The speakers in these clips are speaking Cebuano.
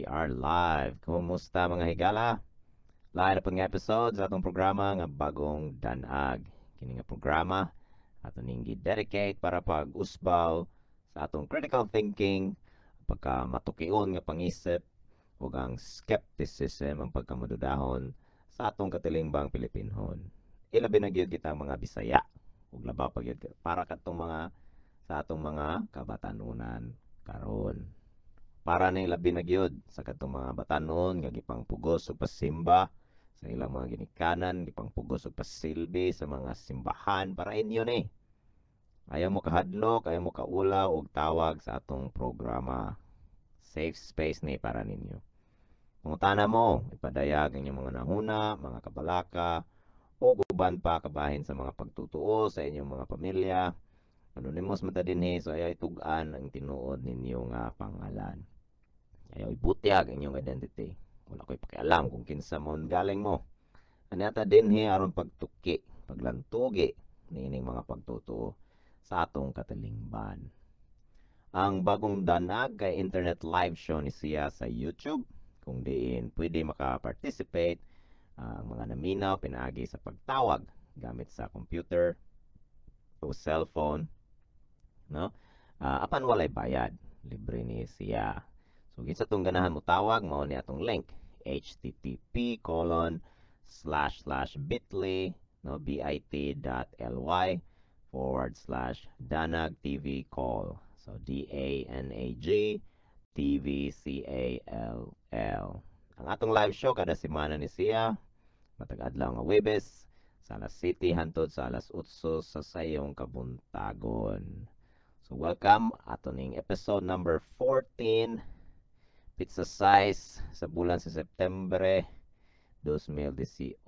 We are live. Kumusta, mga higala? Lain na pud nga episode sa atong programa nga Bagong Danag. Kini nga programa ato ning gi-dedicate para pag-usbaw sa atong critical thinking, pagka matukion nga pangisip ug ang skepticism, ang pagkamadudahon sa atong katilingbang Pilipinhon. Ilabi na gyud kitang mga Bisaya ug labaw pa gyud para kadtong mga sa atong mga kabatanunan karon. Para ni labi na gyud sa kadtong mga batanon nga gipangpugos og pasimba sa ilang mga ginikanan, gipangpugos og pasilbi sa mga simbahan, para inyo ni. Ayaw mo kahadlok, ayaw mo kaulaw og tawag sa atong programa. Safe space ni para ninyo. Pangutana mo, ipadayag ang inyong mga hunahuna, mga kabalaka, o uban pa kabahin sa mga pagtutuo sa inyong mga pamilya. Anonymous man ta dinhi, so ayaw itug-an ang tinuod ninyo nga pangalan. Ayaw ibutyag ang inyong identity. Wala ko'y pakialam kung kinsa mo, galing mo. Ania ta dinhi aron pagtuki, paglantugi niining mga pagtutuo sa atong katilingban. Ang Bagong Danag kay internet live show ni siya sa YouTube kung diin pwede maka-participate ang mga naminaw pinaagi sa pagtawag gamit sa computer o cellphone, no? Apan walay bayad, libre ni siya. So kinsa tong ganahan mo tawag, mao ni atong link: http://bit.ly, no, bit.ly/danagtvcall. So DANAG TVCALL. Ang atong live show kada semana ni siya, matag adlaw nga Webes sa alas 7 hantod sa alas 8 sa sayong kabuntagon. So welcome ato ning episode number 14, petsa 6 sa bulan sa Septembre 2018.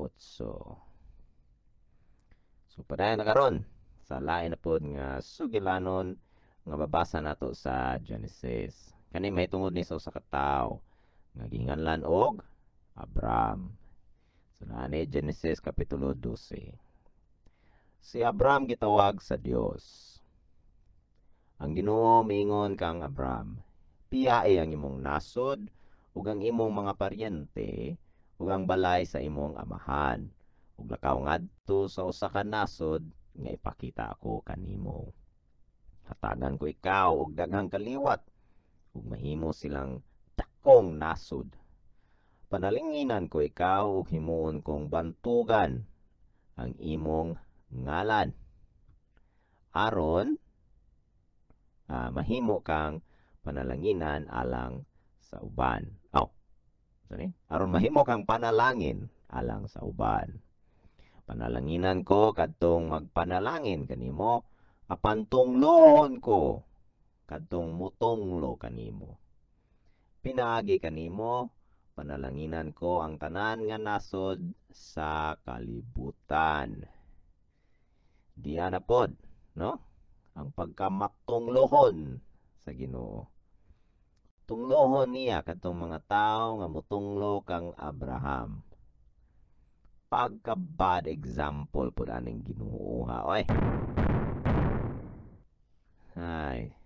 So padayon na karon sa lain na pod nga sugilanon nga babasa nato sa Genesis. Kani mahitungod ni sa usa ka tawo nga ginganlan og Abram. So naa ni Genesis kapitulo 12. Si Abram gitawag sa Dios. Ang Ginoo miingon kang Abram, "Biyae ang imong nasod ug ang imong mga paryente ug ang balay sa imong amahan ug lakaw ngadto sa usa ka nasod nga ipakita ko kanimo. Hatagan ko ikaw og daghang kaliwat ug mahimo silang dakong nasod. Panalanginan ko ikaw ug himuon kong bantugan ang imong ngalan aron mahimo kang panalanginan alang sa uban." Oh, sorry. "Aron mahimo kang panalangin alang sa uban. Panalanginan ko kadtong magpanalangin kanimo, apan tunglohon ko kadtong mutunglo kanimo. Pinaagi kanimo panalanginan ko ang tanan nga nasod sa kalibutan." Diya na pod, no? Ang pagkamatunglohon sa Ginoo. Tunglohon niya kadtong mga tawo nga mutunglo kang Abraham. Pagka bad example pod aning Ginoo ha, oy. Ay,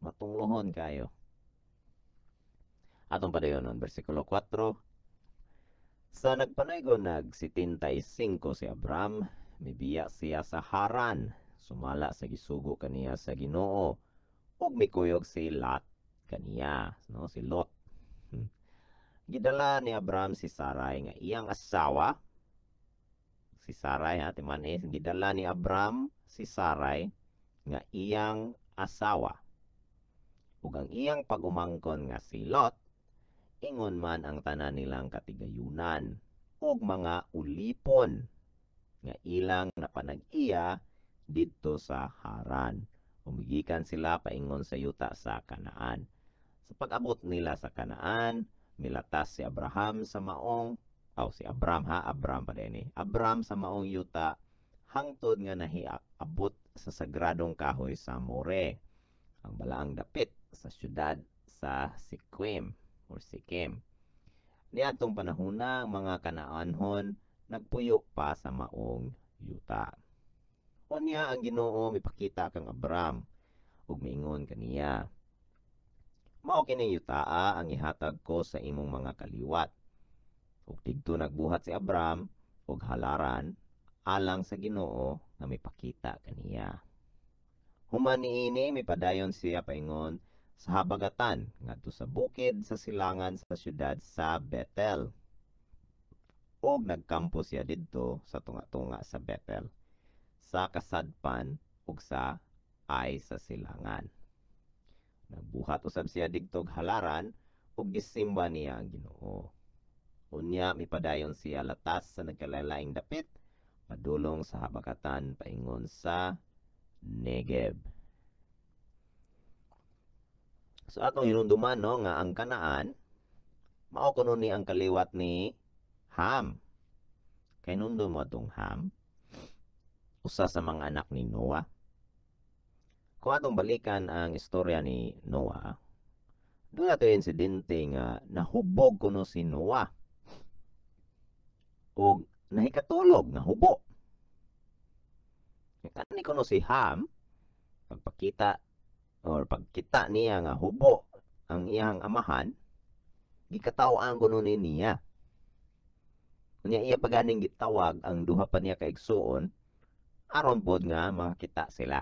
matunglohon kayo. Atong padayonon, versikulo 4. Sa nagpanaygo nag 75 si Abram, mibiya siya sa Haran, sumala sa gisugo kaniya sa Ginoo, ug mikuyog si Lot kaniya, no, si Lot. Gidala ni Abram si Sarai nga iyang asawa. Si Sarai ha, timan eh, gidala ni Abram si Sarai nga iyang asawa ug ang iyang pag-umangkon nga si Lot, ingon man ang tanan nilang katigayunan ug mga ulipon nga ilang napanag-iya didto sa Haran. Umigikan sila paingon sa yuta sa Kanaan. Sa pag-abot nila sa Kanaan, milatas si Abraham sa maong, aw, si Abram ha, Abram pa din eh. Abram sa maong yuta hangtod nga nahiabot sa sagradong kahoy sa More, ang balaang dapit sa syudad sa Siquem or Sikem. Niadtong panahona, ang mga Kanaanhon nagpuyo pa sa maong yuta. Unya ang Ginoo mipakita kang Abram ug miingon kaniya, Mao kining yutaa ang ihatag ko sa imong mga kaliwat. Ug didto nagbuhat si Abram og halaran alang sa Ginoo nga mipakita kaniya. Human niini, mipadayon siya paingon sa habagatan ngadto sa bukid sa silangan sa syudad sa Bethel. Ug nagkampo siya didto sa tunga-tunga sa Bethel, sa kasadpan ug sa Ai sa silangan. Nagbuhat usab siya didto og halaran ug gisimba niya ang Ginoo. Unya mipadayon siya latas sa nagkalain-laing dapit padulong sa habagatan paingon sa Negev. So atong hinumduman, no, nga ang Kanaan mao kuno ni ang kaliwat ni Ham. Kay hinumdum mo atong Ham, usa sa mga anak ni Noah. Kung atong balikan ang istorya ni Noah, duna toy insidente nga nahubog kuno si Noah ug nahikatulog nga hubo. Kani kuno si Ham, pagpakita or pagkita niya nga hubo ang iyang amahan, gikataw-an kuno ni niya. Unya iya paganing gitawag ang duha pa niya ka igsuon aron pod nga makakita sila.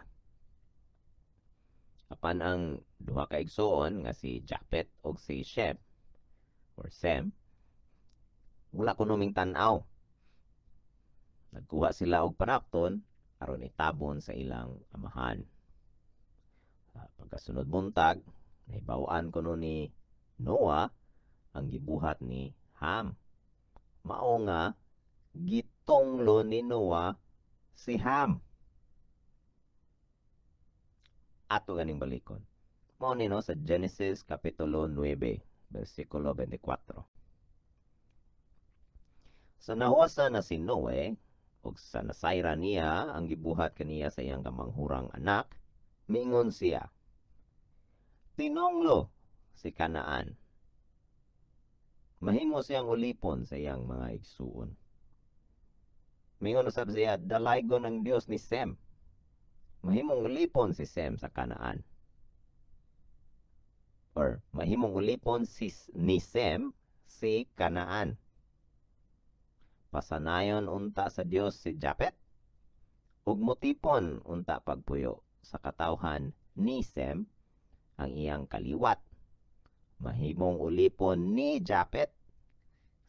Apan ang duha ka igsuon nga si Japet ug si Shem or Sem, wala kuno ming tan-aw. Nagkuha sila og panapton aron itabon sa ilang amahan. Pagkasunod buntag, nahibaw-an kuno ni Noah ang gibuhat ni Ham. Mao nga gitunglo ni Noah si Ham. Ato ganing balikon. Mao ni, no, sa Genesis kapitulo 9 bersikulo 24. Sa nahuwasan na si Noe ug sa nasayra niya ang gibuhat kaniya sa iyang kamanghurang anak, miingon siya, "Tinunglo si Kanaan. Mahimo siyang ulipon sa iyang mga igsuon." Mingon usab siya, "Dalaygon ang Dios ni Sem. Mahimong ulipon si Sem sa Kanaan." Or mahimong ulipon ni Sem si Kanaan. Pasanayon unta sa Dios si Japet ug motipon unta pagpuyo sa katawhan ni Sem ang iyang kaliwat. Mahimong ulipon ni Japet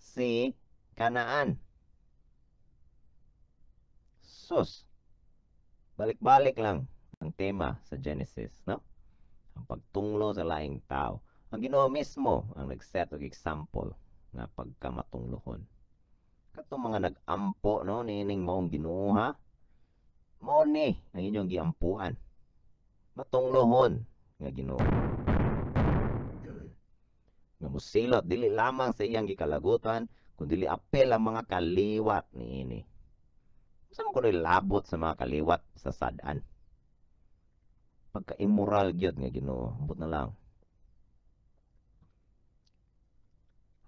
si Kanaan. Sus. Balik-balik lang ang tema sa Genesis, no? Ang pagtunglo sa laing tao. Ang Ginoo mismo ang nag-set og example nga pagkamatunglohon. Katong mga nag-ampo, no, niining maong Ginoo, ha. Mao ni ang inyong giampuan. Matunglohon nga Ginoo. Nga mosilot dili lamang sa iyang gikalagutan kundi apil ang mga kaliwat niini. Unsa man kuno'y labot sa mga kaliwat sa sad-an? Pagka-immoral gyud nga Ginoo, ambot na lang.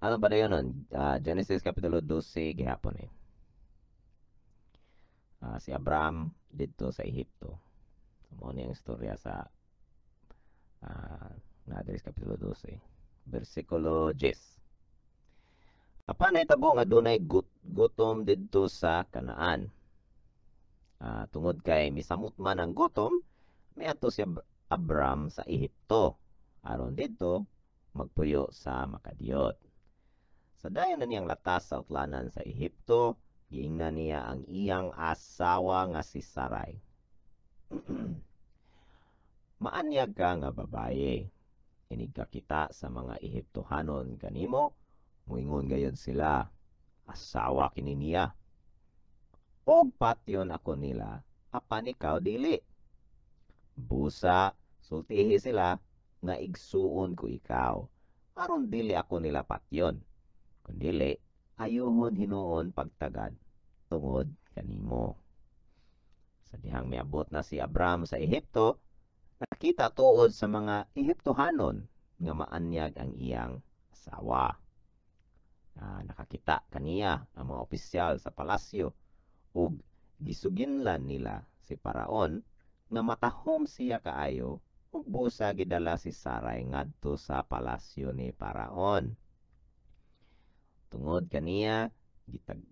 Ano ba dayon nun? Genesis kapitulo 12 gihapon eh. Si Abraham didto sa Ehipto. So, mao ni ang istorya sa naa diri sa kapitulo 12 bersikulo 10. Apan nahitabo nga dunay gutom didto sa Kanaan. Tungod kay misamot man ang gutom, miadto si Abram sa Ehipto aron didto magpuyo sa makadiyot. Sa dayon na niyang latas sa utlanan sa Ehipto, giingnan niya ang iyang asawa nga si Sarai, "Maanyag ka nga babaye. Inig kakita sa mga Ehiptohanon kanimo, muingon gayud sila, 'Asawa kini niya.' Og patyon ako nila, apan ikaw dili. Busa, sultihi sila nga igsuon ko ikaw, aron dili ako nila patyon. Kun dili, ayuhon hinuon pagtagad tungod kanimo." Sa dihang miabot na si Abram sa Ehipto, nakita tuod sa mga Ehiptohanon nga maanyag ang iyang asawa. Nakakita kaniya ang mga opisyal sa palasyo ug gisuginlan nila si Paraon nga matahom siya kaayo Ug busa gidala si Sarai ngadto sa palasyo ni Paraon. Tungod kaniya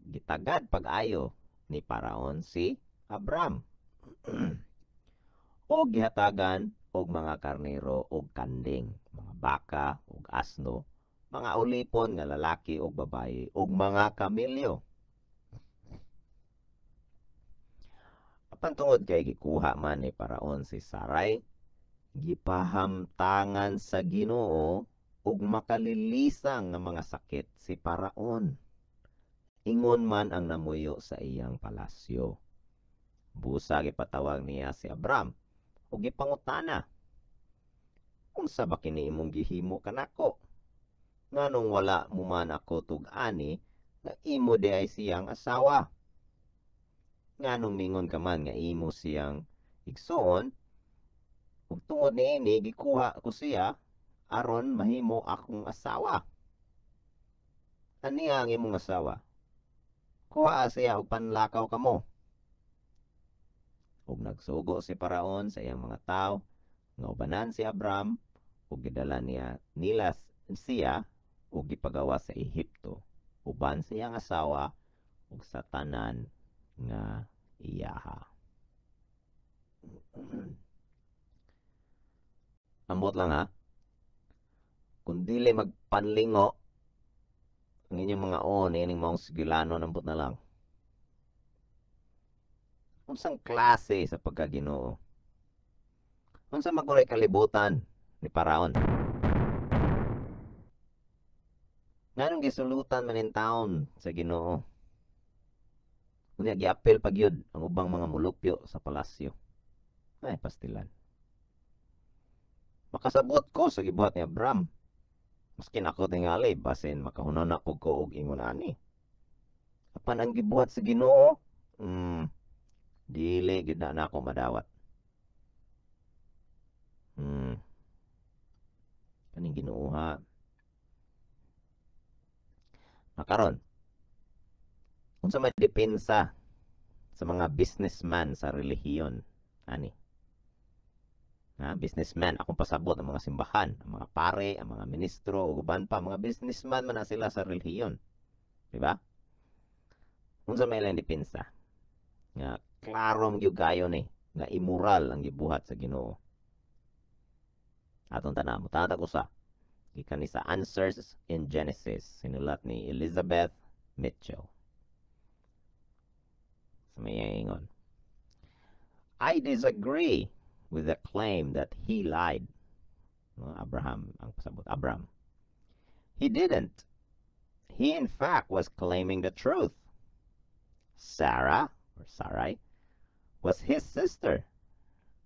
gitagad pag-ayo ni Paraon si Abram. Og gihatagan og mga karnero og kanding, mga baka og asno, mga ulipon nga lalaki og babayi ug mga kamelyo. Apan tungod kay gikuha man ni Paraon si Sarai, gipahamtangan sa Ginoo og makalilisang nga mga sakit si Paraon. Ingon man ang namuyo sa iyang palasyo. Busa gipatawag niya si Abram ug gipangutana, "Unsa ba kini imong gihimo kanako? Nganong wala mo man ako tug-ani nga imo di ay siyang asawa? Nganong mingon ka man nga imo siyang igsuon, ug tungod niini gikuha ko siya aron mahimo akong asawa? Aniya ang imong asawa? Kuha siya og panlakaw kamo." Ug nagsugo si Paraon sa iyang mga tawo nga ubanan si Abram, ug gidala niya nila siya ug gipagawa sa Ehipto uban sa iyang asawa ug sa tanan nga iyaha. Ambot lang ha. Kung dili magpanlingo ang inyong mga on, ining maong sigilano, ambot na lang. Unsang klase sa pagkaginoo? Unsa man kalibutan ni Paraon? Nganong gisulutan man in taon sa Ginoo? Unya giapil pa gyud ang ubang mga mulupyo sa palasyo. Ay, pastilan. Makasabot ko sa gibuhat ni Abram. Maskin ako tingali, basin makahuna na ko og ingon ani. Apan ang gibuhat sa Ginoo, dili gyud na nako madawat. Kaning Ginoo ha. Nakaron, unsa may depensa sa mga businessman sa relihiyon ani? Ha, businessman, akong pasabot ang mga simbahan, ang mga pare, ang mga ministro ug uban pa, mga businessman man na sila sa relihiyon. Di ba? Unsa may ilang depensa? Nga klaro man gyud kayo ni nga immoral ang gibuhat sa Ginoo. Atong tanan, mutatag usa. Gikan ni sa Answers in Genesis, sinulat ni Elizabeth Mitchell. Sa may ingon, "I disagree with the claim that he lied." No, Abraham ang pasabot, Abraham. "He didn't. He in fact was claiming the truth. Sarah, or Sarai, was his sister,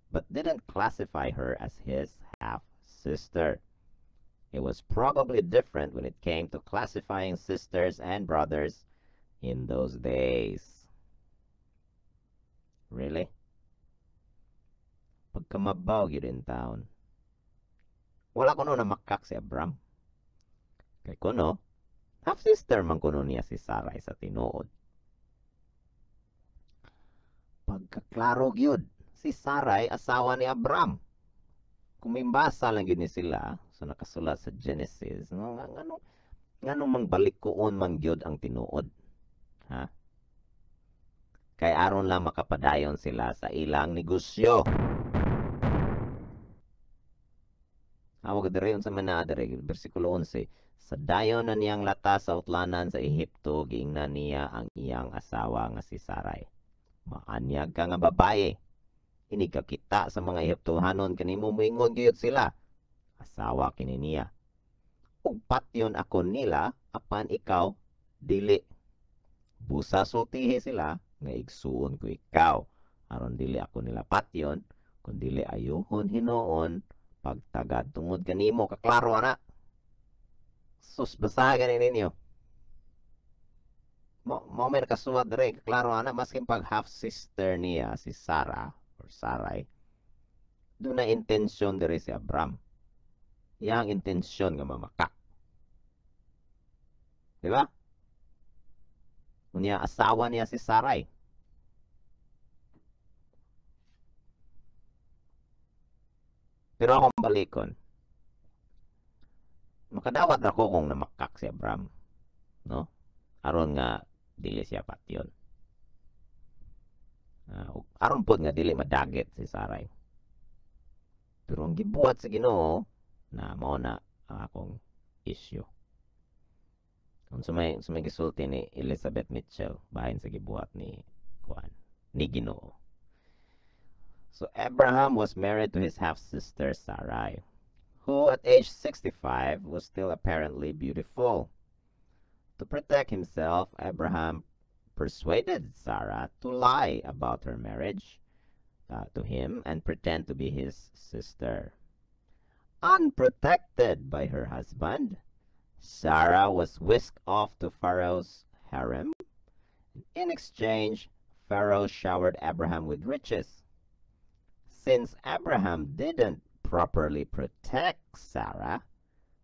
but didn't classify her as his half-sister. It was probably different when it came to classifying sisters and brothers in those days." Really? Pagkamabaw gyud in town. Wala kuno na makak si Abram. Kay kuno, half-sister man kuno niya si Sarai sa tinuod. Pagkaklaro gyud, si Sarai asawa ni Abram. Kung may basa lang gyud ni sila sa nakasulat sa Genesis, no, nganong mangbalik koon man gyud ang tinuod, ha? Kay aron lang makapadayon sila sa ilang negosyo. Awag diri unsa man naa diri, bersikulo 11. Sa dayon na niyang lata sa utlanan sa Ehipto, giingnan niya ang iyang asawa nga si Sarai. Maanyag ka nga babae. Ini kakita sa mga Ehiptohanon kanimo moingon gyud sila. Asawa kini niya. Ug patyon ako nila apan ikaw dili. Busa sultihi sila nga igsuon ko ikaw aron dili ako nila patyon kun dili ayuhon hinuon pagtagad tungod kanimo. Kaklaro ana. Sus, basahan gani ninyo. Mo may nakasuwat diri, kaklaro ana, maskin pag half sister niya si Sarah or Sarai, doon na intensyon diri si Abram. Iyang intensyon nga mamakak. Di ba? Unya asawa niya si Sarai. Pero akong balikon, makadawat ako kung namakak si Abraham, no? Aron nga dili siya patyon. Aron pod nga dili madagit si Sarai. Pero ang gibuhat sa Ginoo na mao na ang akong issue. Unsa may gisulti ni Elizabeth Mitchell bahin sa gibuhat ni kuan ni Ginoo? So Abraham was married to his half-sister Sarai, who at age 65 was still apparently beautiful. To protect himself, Abraham persuaded Sarah to lie about her marriage to him and pretend to be his sister. Unprotected by her husband, Sarah was whisked off to Pharaoh's harem. In exchange, Pharaoh showered Abraham with riches. Since Abraham didn't properly protect Sarah,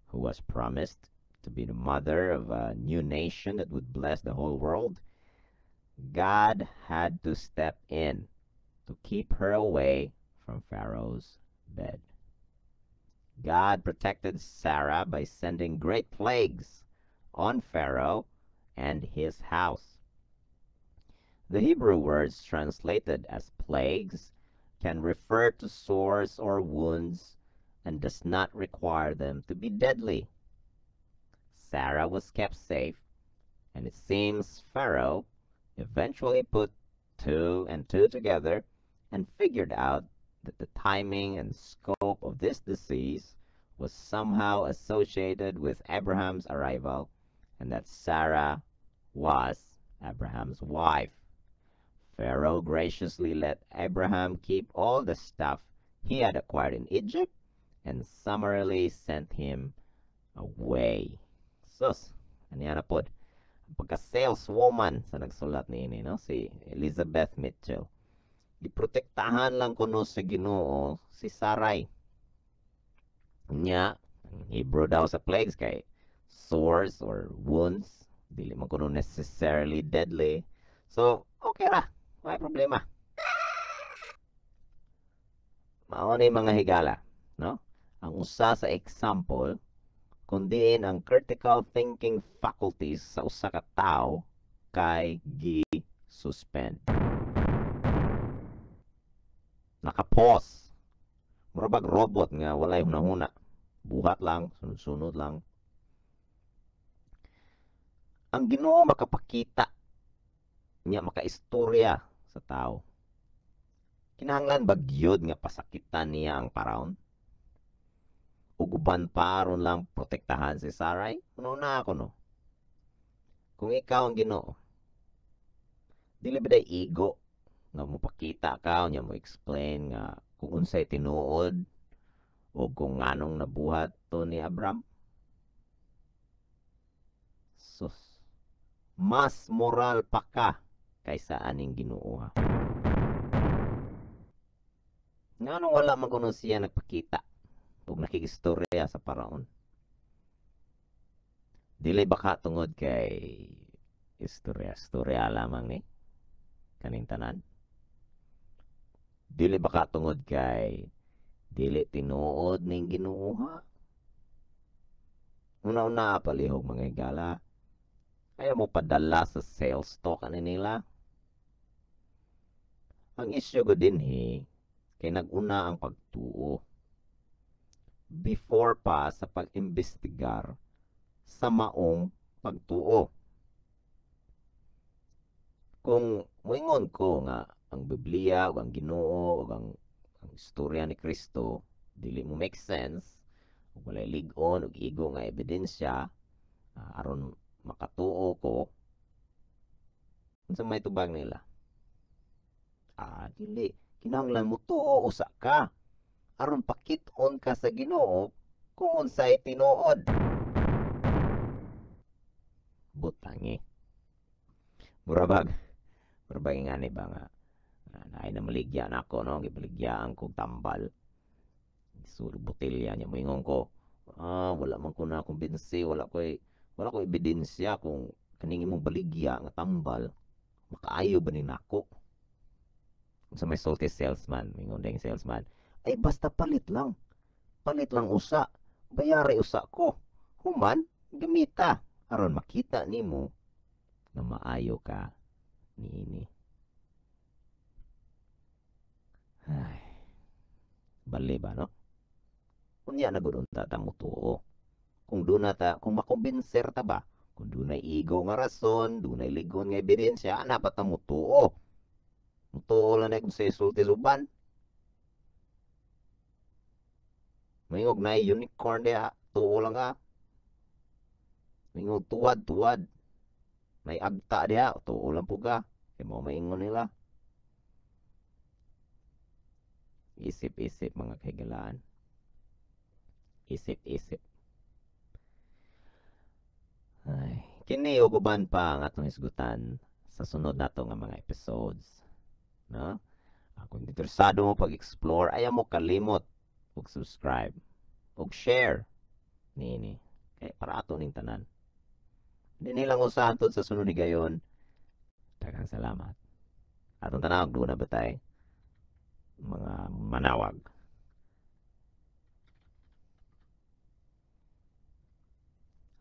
who was promised to be the mother of a new nation that would bless the whole world, God had to step in to keep her away from Pharaoh's bed. God protected Sarah by sending great plagues on Pharaoh and his house. The Hebrew words translated as plagues can refer to sores or wounds and does not require them to be deadly. Sarah was kept safe, and it seems Pharaoh eventually put two and two together and figured out that the timing and scope of this disease was somehow associated with Abraham's arrival and that Sarah was Abraham's wife. Pharaoh graciously let Abraham keep all the stuff he had acquired in Egypt and summarily sent him away. Sus, aniya na pod. Pagka saleswoman sa nagsulat niini, no, si Elizabeth Mitchell. Giprotektahan lang kuno sa Ginoo si Sarai. Nya, ang Hebrew daw sa plagues kay sores or wounds, dili man kuno necessarily deadly. So, okay ra. May problema. Mao ni, mga higala, no? Ang usa sa example kung diin ang critical thinking faculties sa usa ka tawo kay gi-suspend. Naka-pause. Mura bag robot nga walay hunahuna. Buhat lang, sunod-sunod lang. Ang Ginoo makapakita niya, makaistorya sa tao. Kinahanglan ba gyud nga pasakitan niya ang paraon? Ug uban pa aron lang protektahan si Sarai? Una ako, no. Kung ikaw ang Ginoo, dili ba day igo nga mopakita ka unya mo explain nga kung unsay tinuod o kung nganong nabuhat to ni Abram? Sus. Mas moral pa ka kaysa aning Ginoo, ha. Nganong wala man kuno siya nagpakita ug nakigistorya sa paraon? Dili ba ka tungod kay istorya-istorya lamang ni kaning tanan? Dili ba ka tungod kay dili tinuod ning Ginoo, ha? Una-una palihog, mga higala. Ayaw mo padala sa sales talk ani nila. Ang isyu ko dinhi kay nag-una ang pagtuo before pa sa pag-imbestigar sa maong pagtuo. Kung moingon ko nga ang Biblia ug ang Ginoo ug ang istorya ni Kristo dili mo make sense ug walay lig-on ug igo nga ebidensya aron makatuo ko, unsa may tubag nila? Ah, dili kinahanglan mo tuo usa ka aron pakit-on ka sa Ginoo kung unsay tinuod. Butangi. Murabag ngani ba nga naay namaligya nako, no, gibaligyaan kog tambal. Sulod botelya niya, moingon ko, "Ah, wala man ko na kumbinsi, wala ko ebidensya kung kaning imong baligya nga tambal makaayo ba ni nako." Unsa may sulti salesman? Mingon ding salesman, "Ay, basta palit lang." Palit lang usa, bayari usa ko. Human, gamita aron makita nimo nga maayo ka niini. Ay, bali ba, no? Unya na gud unta ta motuo. Kung duna ta, kung makumbinser ta ba, kung dunay igo nga rason, dunay ligon nga ebidensya, ana pa ta motuo. Mutuo lang na kung sa isulti sa uban. Maingog na unicorn diha, tuo lang ka. Maingog tuwad, tuwad. May agta diha, tuo lang po ka. Kaya mo maingon nila. Isip-isip, mga kahigalaan. Isip-isip. Ay, kini ug uban pa ang atong hisgutan sa sunod nato nga mga episodes. No? Kung interesado mo pag-explore, ayaw mo kalimot og subscribe og share niini. Kay para ato ning tanan. Dinhi lang usa hantod sa sunod higayon. Daghang salamat. Atong tanawag, duna ba tay mga manawag?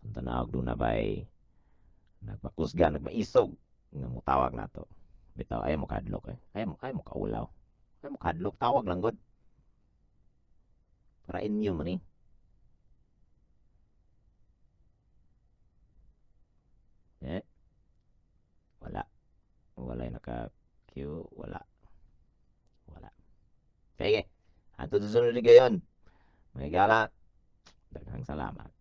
Atong tanawag, duna bay nagpakusga, nagmaisog nga mutawag nato? Bitaw ayaw mo kadlok eh. Ayaw mo kaulaw. Ayaw mo kadlok, tawag lang gud. Para inyo man eh. Eh. Wala. Walay naka-queue. Wala. Wala. Sige. Hantod sa sunod higayon. Mga higala, daghang salamat.